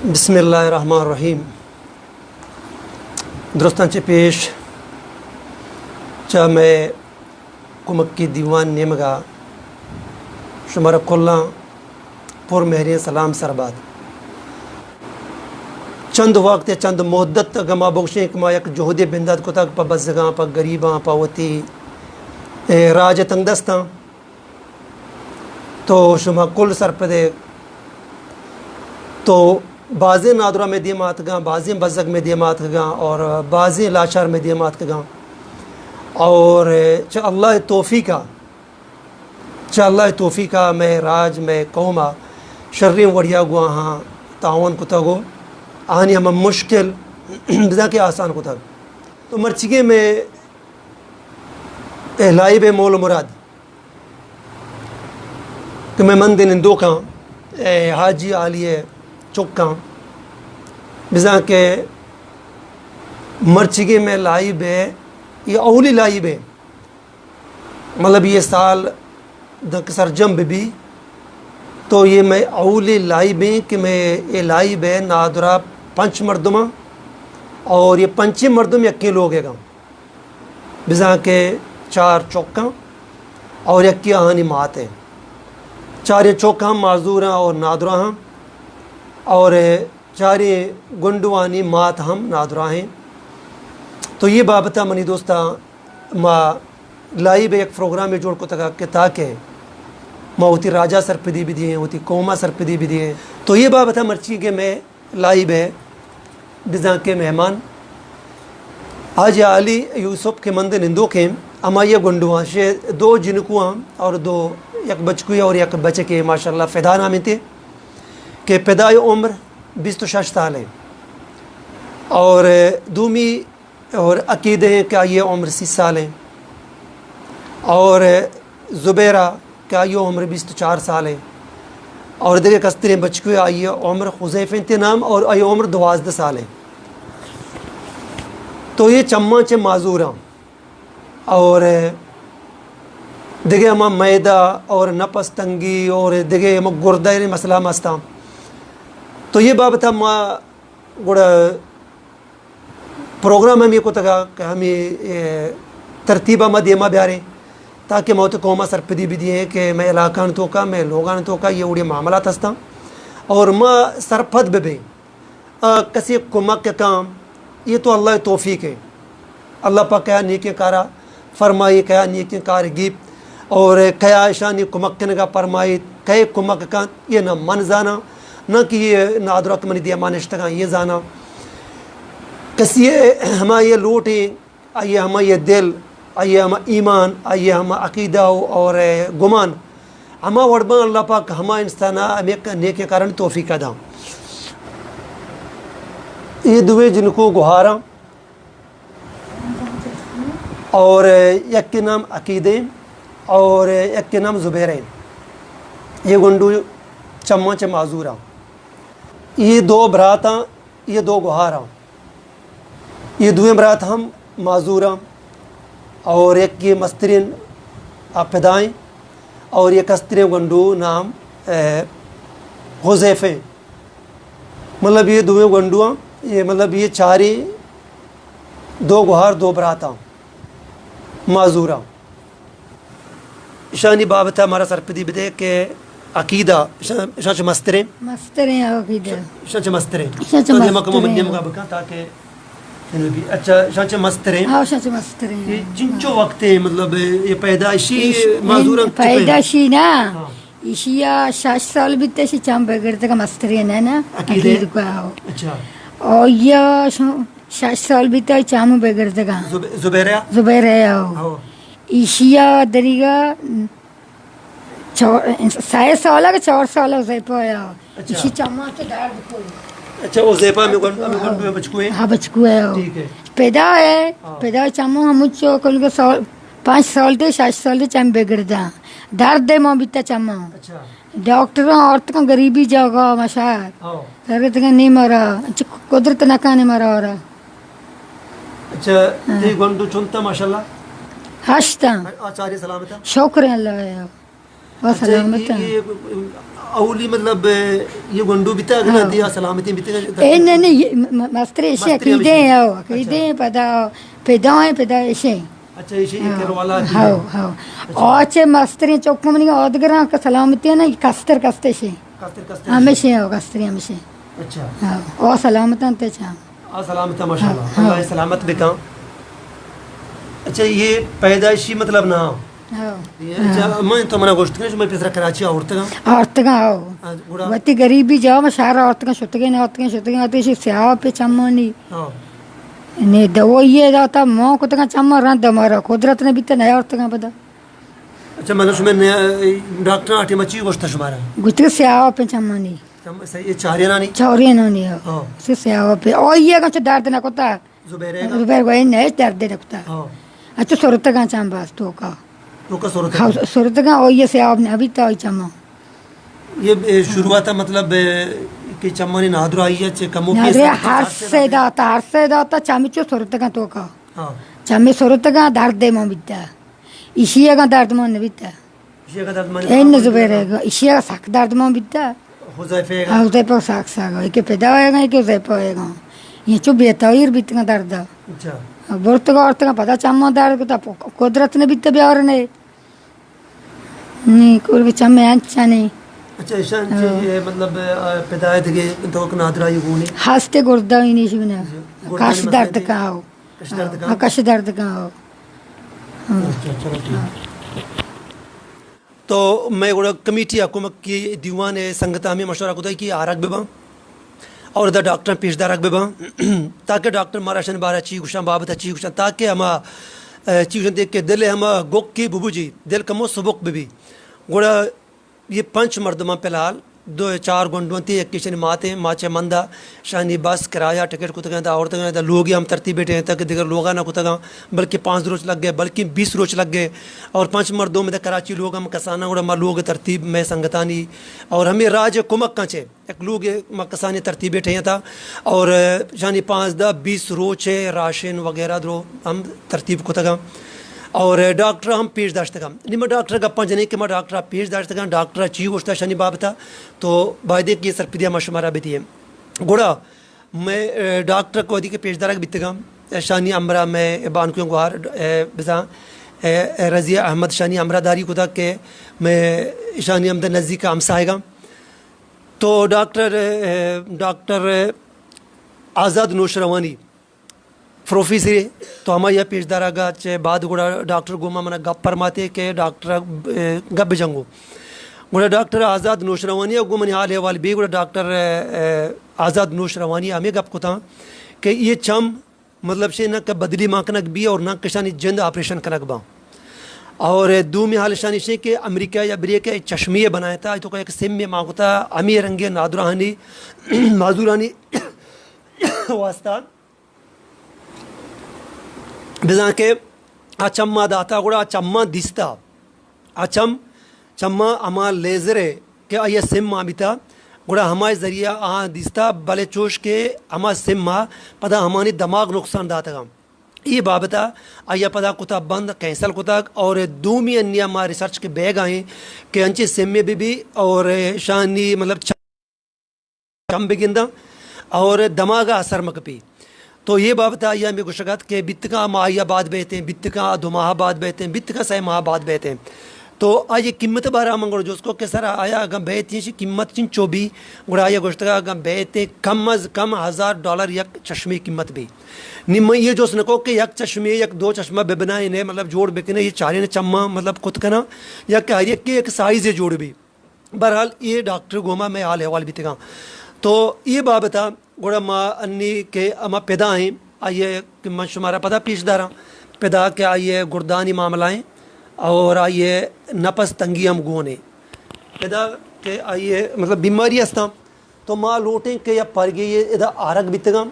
بسم اللہ الرحمن الرحیم۔ درستاں چہ پیش چہ مئے کمکی دیوان نیمگا شمارا کلاں پر مہریں سلام سر بات۔ چند وقت یا چند مدت اگاں ما بگشیں کہ ما یک جہدے بندات کتگ پہ بزگاں، پہ گریباں، پہ وتی، اے، راج تنگ دستاں، تو شما کل سرپدے، تو بازیں نادرا میں دیم آتگاں، بازیں بزگ میں دیم آتگاں اور بازیں لاچار میں دیم آتگاں اور چہ اللہ توفیقا، چہ اللہ توفیقا میں راج، میں قوما شریں وڑیا گواہاں تعاون کتگو، آنی ہم مشکل بزاں کہ آسان کتگ۔ تو مرچیگیں میں اے لائیو ءِ مول ءُ مراد کہ مئے مند ءِ نندوکاں، اے حاجی عالی ءِ چکاں، بزاں کہ مرچیگیں مئے لائیو ءِ، یہ اولی لائیو ءِ، مطلب یہ سال دنک سرجم بہ بی، تو یہ مئے اولی لائیو ءِ کہ مئے یہ لائیو ءِ نادرا پنچ مردماں اور یہ پنچیں مردم یکیں لوگ ءِ گاں۔ بزاں کہ چار چکاں اور یکی آہانی مات ہیں۔ چاریں چک ہم معذور ہیں اور نادراہ ہیں اور چاریں گنڈوانی مات ہم نادراہ ہیں۔ تو یہ بابت منی دوستاں، ما لائیو یک پروگرامے جوڑ کتگا کہ تاکہ ما وتی راجا سرپدی بدییں، وتی قوما سرپدی بدییں۔ تو یہ بابت مرچی کہ میں لائیو ءِ بزاں کہ مہمان حاجی عالی یوسف کہ مند ءِ نندوکیں، ہمائی ءِ گنڈواں، شے دو جنکواں اور دو، یک بچکوے اور یک بچکے، ماشاءاللہ فدا نام انت کہ پدائی عمر بیست و شش سال ہے اور دومی اور عقیدہ ہیں کہ آئی ءِ عمر سی سال ہیں اور زبیرہ کہ آئی ءِ عمر بیست و چار سال ہے اور دگہ کستریں بچکوے، آئی ءِ عمر خزیفہ انت نام اور آئی ءِ عمر دوازدہ سال ہے۔ تو یہ چماں چہ معذوراں اور دگہ ہما میدہ اور نپس تنگی اور دگہ ہما گردہ ءِ مسئلہ ہم ہستاں۔ تو یہ بابت ما گڑا پروگرام ہمے کتگا کہ ہمے، اے، ترتیبا ما دیما بیاریں تاکہ ما وتی قوما سرپدی بدییں کہ مئے علاقان توکا، مئے لوگان توکا یہ وڑیں معاملات ہستاں اور ما سرپد ببیں۔ آ، کسی کمک کاں، یہ تو اللہ توفیق ہے۔ اللہ پاک کیا نیکیں کارا فرمائی، کیا نیکیں کار گیپت اور کیا اشانی کمک کنگا فرمائی، کئے کمک کنت، یہ نہ من زاناں، نہ کہ یہ نادرا کہ منی دیما نشتگاں، یہ زاناں۔ کسی ہما یہ لوٹیں، آئی ہما یہ دل، آئی ہما ایمان، آئی ہما عقیدہ اور گمان، ہما وڑ بان اللہ پاک ہما انسانا ہمیں نیکیں کارانی توفیق داں۔ یہ دوئیں جنکو گوہاراں۔ اور یک کے نام عقیدے اور یک کے نام زبیر ہیں۔ یہ گنڈو چماں چہ معذور ہیں۔ یہ دو برات ہیں، یہ دو گوہار ہیں۔ یہ دوئیں برات ہم معذور ہیں اور یک یہ مسترین آ پدائیں اور یہ کسترین گنڈو نام، اے، حذیفہ ہیں۔ مطلب یہ دوئیں گنڈو ہیں، یہ مطلب یہ چاری دو گوہار دو برات ہیں، معذور ہیں۔ اشانی بابت ءَ مارا سرپدی بدے کہ عقیدہ اشاں، اشاں چہ مستریں؟ مستریں عقیدہ۔ اشاں چہ مستریں۔ اشاں چہ تو دیما کمو مستریں۔ من دیما بکن تاکہ انو بھی۔ اچھا، اشاں چہ مستریں۔ ہاں، اشاں چہ مستریں۔ یہ چنچو وقت ہے، مطلب، یہ پیدائشی اش-، معذوراں چہ پہلے؟ پیدائشی نا۔ ہاں۔ ایشی ءَ شش سال بیت، ایشی چم بگردگا مستریں نا، نا۔ عقیدہ؟ عقید کو۔ اچھا۔ او یا شو-، شش سال بیتا چامو بگردگا۔ زب-، زبیرہ؟ زبیرہ، او۔ او۔ ایشیا دریگا چو-، سئے سالا کہ چار سالا زیپا یا۔ اچھا۔ ایشی چاما چہ درد کو۔ اچھا، او زیپا میں گن-، میں گن-، میں بچکو ہے؟ ہاں، بچکو ہے، او۔ ٹھیک ہے۔ پیدا ہے، ہاں۔ پیدا چامو ہم چو کل کو سال، پانچ سال تے، شش سال تے چم بگردا۔ درد ہے ما بیتا چاما۔ اچھا۔ ڈاکٹراں آرتکاں غریبی جاگہ مشار۔ ہاں۔ کرتگاں نی مرا، چ-، قدرت نکانے مرا آرا۔ اچھا، ہاں۔ تئی گونڈو چنتا ماشاءاللہ؟ ہشتاں۔ آ، آ چاری سلامتا؟ شکر اللہ یا۔ او اچھا، سلامت یہ، ہیں۔ یہ اولی مطلب، یہ گونڈو بیتا اگنا ہاں۔ دیا سلامتی بیتا۔ اے نہیں، نہیں، یہ م-، م-، مستری ایشی مستری عقیدے ہمیشی۔ ہیں، او، اچھا۔ عقیدے ہیں، پدا پدا ہیں، پدا ایشی ہیں۔ اچھا، ایشی ہاں، کروالا دیا۔ ہاں، ہاں۔ اچھا۔ او چے مستری چوک منی اودگراں کہ سلامتی ہے نا، کستر کستے شے۔ کستر کستے ہمیشی ہیں، او کستری ہمیشی۔ اچھا۔ ہاں، او سلامت ہیں تے چاہاں۔ آ سلامت ہے، ماشاءاللہ۔ ہاں۔ اللہ سلامت بکاں۔ اچھا، یہ پیدائشی مطلب نہ؟ ہاں۔ یہ ہاں۔ اچھا، میں تو منا گوشت کہ میں پیسرا کراچی آورتگاں۔ آورتگاں، ہاں۔ ہاں، گڑا وتی غریبی جا میں شہر آورتگاں، شتگیں، آورتگاں، شتگیں، آتے شی سیاہ پہ چمانی۔ ہاں۔ نے دوائی داتا، مو کتگاں چماں رند مارا، قدرت نے بیتا نیا آورتگاں پدا۔ اچھا، مطلب شما نے، ڈاکٹر آٹے مچی گوشت شمارا؟ گوشت کہ سیاہ پہ چمانی۔ چم-، س-، یہ چارینانی؟ چارینانی، ہاں۔ ہاں۔ سے سیاہ پہ۔ او یہ اگاں چو درد نہ کتا۔ زبیر ہے نا؟ زبیر گوئی نہیں، درد نہ کتا۔ ہاں۔ اچھا، سرتگاں چم باز تو کا۔ تو کا سرتگاں؟ ہاں، سرتگاں، او یہ سیاہ نہ بیتا، او چماں۔ یہ، اے، شروعات مطلب، اے، کہ چمانی نادراہی ہے، چے کمو کے نادراہی سب ہر چیز سے آتے ہیں۔ داتا، ہر سے داتا، چمی چو سرتگاں تو کا۔ ہاں۔ چمی سرتگاں، درد دے من بیتا۔ ایشی اگاں درد من نہ بیتا۔ ایشی اگاں درد من این نہ زبیر ہے، ایشی اگاں سک درد من بیتا۔ حذیفہ گا۔ حذیفہ ساک ساگا، ایک پیدا ہوئے گا، ایک حذیفہ ہوئے گا۔ یہ چو بے تغیر بیتگا درد۔ اچھا۔ برتگا اورتگا پدا چماں درد کتا، قدرت نے بیتا بیارنے۔ نی کور بچم میں انچا نہیں۔ اچھا، ایشان چی ہاں۔ یہ مطلب، آ، پیدا ہے دگے تو کہ نادراہی گونی؟ ہستے گردہ ہی نہیں شبنا۔ جی، گردہ کش نہیں درد مسئلہ کا ہو۔ کش درد کا؟ ہاں، کش درد کا ہو۔ ہاں۔ اچھا، چلو ٹھیک۔ تو مئے گڑا کمیٹی ء کمک کہ دیوان ء سنگتاں ہمے مشورہ کتگ کہ آرگ بہ باں اور ادا ڈاکٹراں پیش دارگ بہ باں تاکہ ڈاکٹر مارا اشانی بارہ ء چی گوشاں، بابت ء چی گوشاں، تاکہ ہما، ء، چی گوشنت کہ دل ء ہما گک کہ ببوجی، دل کمو سبک بہ بی۔ گڑا یہ پنچ مردماں فی الحال دو چار گونڈو انت، یکے اشانی مات انت، ما چہ مندا شانی بس کرایہ ٹکٹ کتگاں، دا آورتگاں، دا لوگے ہم ترتیب ٹہینتگ کہ دگر لوگا نہ کتگاں، بلکہ پانزدہ روچ لگ گئے، بلکہ بیس روچ لگ گئے، اور پنچ مردم دا کراچی لوگ ہم کساناں، گڑا ما لوگ ترتیب مئے سنگتانی اور ہمیں راج کمکاں چہ یک لوگ ما کسانی ترتیب ٹہینتا اور شانی پانزدہ بیس روچ راشن وغیرہ درو ہم ترتیب کتگاں اور ڈاکٹر ہم پیش داشتگاں۔ نی ما ڈاکٹر گپاں جنیں کہ ما ڈاکٹر پیش داشتگاں، ڈاکٹر چی گوشتا شانی بابتا، تو بایدیں کہ یہ سرپدی ما شمارا بدییں۔ گڑا مئے، اے، ڈاکٹر کو ادی کہ پیش دارگ بیتگاں، شانی امرا مئے بانکویں گوہار، اے، بزاں، اے، اے، رضیہ احمد شانی امرا داری کتا کہ مئے شانی ہمدا نزدیک ہمساہگاں۔ تو ڈاکٹر، اے، ڈاکٹر آزاد نوشروانی پروفیسرے، تو ہمائی ء پیش دارگ ء چہ بعد گڑا ڈاکٹر گوما منا گپ پرماتے کہ ڈاکٹر ء گپ بجنگو۔ گڑا ڈاکٹر آزاد نوشروانی ء گوں منی حال احوال بی، گڑا ڈاکٹر، ء، آزاد نوشروانی ء ہمے گپ کتاں کہ یہ چم مطلب شے نہ کہ بدلی مان کنگ بی اور نہ کشانی جند آپریشن کنگ باں۔ اور دومی حال شانی شے کہ امریکہ یا بریک چشمی بنائے تا تو یک سم مان کتا ہمیں رنگے نادراہانی معذورانی واسطہ بزاں کہ آ چماں داتا، گڑا آ چماں دیستا۔ آ چم، چماں ہما لیزر ء کہ آئی ء سم ء بیتا، گڑا ہمائی ذریعہ آ دیستا، بلے چوش کہ ہما سم ء پدا ہمانی دماغ نقصان داتگاں۔ اے بابت ء آئی ء پدا کتا بند، کینسل کتگ اور دومی انیا ما ریسرچ کہ بیگ آئیں کہ انچیں سمے بہ بی اور شانی مطلب چم بگنداں اور دماغ ء اثر مکپی۔ تو یہ بابت آئی ہمیں گوشگ ات کہ بیتکاں ماہ یا بعد بیتیں، بیتکاں دو ماہ بعد بیتیں، بیتکاں سہ ماہ بعد بیتیں۔ تو آئی قیمت بارہ من گڑا جست کو کہ سر آیا اگاں بیتیں شی قیمت چنچو بی؟ گڑا آئی گوشتگا اگاں بیتیں کم از کم ہزار ڈالر یک چشمے قیمت بی۔ نی من یہ جست نکو کہ یک چشمے، یک دو چشمہ ببنائیں، مطلب جوڑ بکنے، یہ چاریں چماں مطلب کت کناں، یا کہ ہر یک کے یک سائز جوڑ بی۔ بہرحال اے ڈاکٹر گوما مئے حال احوال بیتگاں۔ تو اے بابت ء گڑا ما انی کہ ہما پدا ایں، آئی ء کہ من شمارا پدا پیش داراں، پدا کہ آئی ء گردانی معاملہ ایں اور آئی ء نپس تنگی ہم گون ایں۔ پدا کہ آئی ء مطلب بیماری ہستاں، تو ما لوٹیں کہ یا پرگے ادا آرگ بیتگاں۔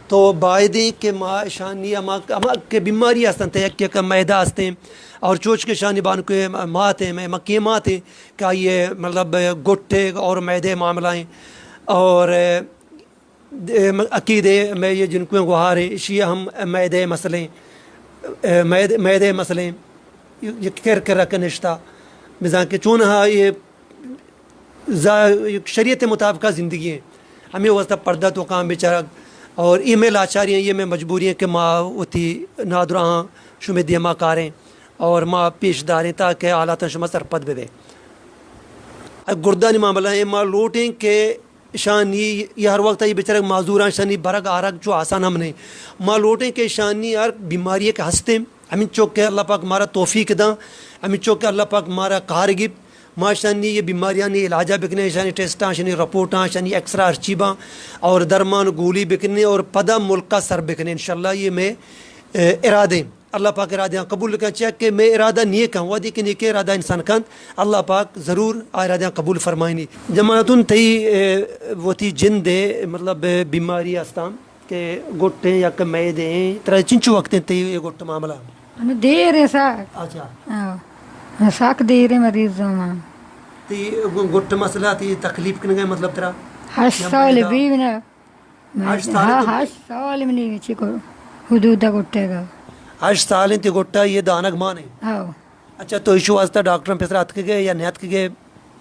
تو بایدیں کہ ما اشانی ہما، ہما کہ بیماری ہستن، تے یک یک معدہ ہستیں اور چوچ کہ شانی بانکو مات ہیں، مئے مکی مات ہیں کہ آئی ہے مطلب گٹے اور معدے معاملہ ہیں اور عقیدے میں یہ جنکویں گوہار ہیں، اشی ہم معدے مسئلے ہیں، معدے، معدے مسئلے ہیں، یہ کر کر رکھ نشتا۔ بزاں کہ چون ہا یہ ظا-، شریعت مطابقہ زندگی ہیں، ہمیں واسطہ پردہ تو کام بیچارہ، اور یہ میں لاچاری ہیں، یہ میں مجبوری ہیں کہ ما وتی نادراہاں شمے دیما کاریں اور ما پیش داریں تاکہ حالاتاں شما سرپد بہ بے۔ گردانی معاملہ ہیں، ما لوٹیں کہ شانی یہ ہر وقت یہ بیچارہ معذوراں، شانی برگ آرگ چو آسان ہم نہیں۔ ما لوٹیں کہ شانی ہر بیماری کہ ہستیں، ہمینچو کہ اللہ پاک مارا توفیق داں، ہمینچو کہ اللہ پاک مارا کار گیپت، ما شانی یہ بیماریانی علاجہ بکنیں، شانی ٹیسٹاں، شانی رپورٹاں، شانی ایکسرا ہرچی باں، اور درمان گولی بکنیں اور پدا ملکا سر بکنیں۔ انشاءاللہ یہ میں، اے، ارادے ہیں۔ اللہ پاک ارادیاں قبول کن، چیا کہ میں ارادہ نیک ہیں، وہدی کہ نیک ارادہ انسان کنت، اللہ پاک ضرور آ ارادیاں قبول فرمائنی۔ جماعتون تئی، اے، وتی جند، مطلب، بیماری ہستاں کہ گٹیں یا کہ میدیں، ترا چنچو وقت انت تئی اے گٹ معاملہ؟ انو دیر ہے سا۔ اچھا۔ ہاں۔ ساک دیر ہے مریض ہوں۔ تئی گٹ مسئلہ، تئی تکلیف کنگے مطلب ترا؟ ہشت یا سال میدہ؟ بیوی نا۔ ہشت سال ہاں، تو؟ ہشت سال منی چی کو حدود گٹے گا۔ ہشت سال انت گٹا یہ دانگ مانے؟ ہاں۔ اچھا، تو ایشو واسطہ ڈاکٹر پیسر اتکگے یا نیاتکگے؟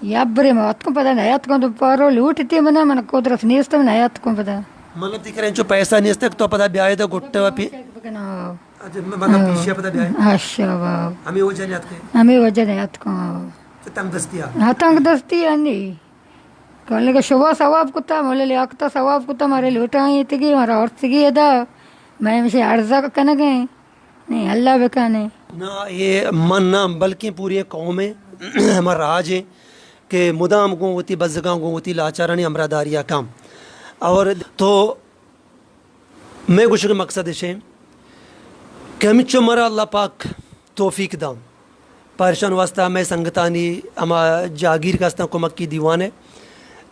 یا برے ما اتکوں پدا نیاتکوں تو پارو لوٹتے منا، من قدرت نیست، من نیاتکوں پدا۔ مطلب تئی کرا انچو پیسہ نیست کہ تو پدا بیائے تو گٹا و پی-، بکنا۔ اچھا، مطلب پیشیا پدا بیائے؟ اچھا، واہ۔ ہمیں وجہ نیاتکے؟ ہمیں وجہ نیاتکوں۔ تو تنگ دستی آ؟ ہاں، تنگ دستی آ نہیں۔ کہنے کہ شبہ ثواب کتا، مولا لیاقتا ثواب کتا، مارے لوٹائیں تگی، مارا ارتگی ادا، میں ہمشے عرضہ کنگے۔ نہیں، اللہ بکانے۔ نہ، یہ من نہ، بلکہ پوری قوم ہے، ہمارا راج ہے کہ مدام گوں وتی بزگاں، گوں وتی لاچارانی ہمراہ داری کام۔ اور تو میں گوشگ مقصد اش ہے کہ ہمچو مارا اللہ پاک توفیق داں۔ پارشان واسطہ میں سنگتانی ہما جاگیر کا استاں کمکی دیوان ہے۔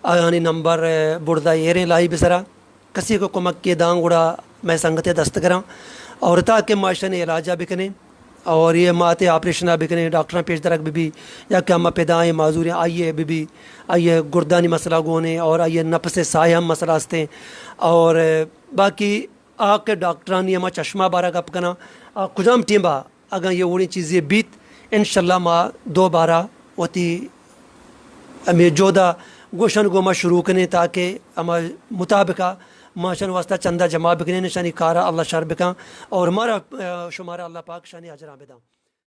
آیانی نمبر، اے، بڑدا ایریں لائی بسرا۔ کسی کو کمک کے داں گڑا میں سنگتے دست گراں اور تاکہ ما اشانی علاجہ بکنیں اور یہ ماتے آپریشن بکنیں، ڈاکٹراں پیش درک ببی یا کہ ہما پدائیں معذوریں آئیے ببی، آئیے گردانی مسئلہ گونے اور آئیے نفس سائے ہم مسئلہ ہستیں۔ اور باقی آ کہ ڈاکٹرانی ہما چشمہ بارہ گپ کناں، آ کجام ٹیم با اگاں یہ وڑیں چیزے بیت، انشاءاللہ ما دوبارہ وتی ہمے جہدا گوشن گوں ما شروع کنیں تاکہ ہما مطابقہ ما اشان واسطہ چندہ جمع بکنیں، اشانی کارا اللہ شر بکن اور مارا، آ، شمارا اللہ پاک اشانی اجراں بداں۔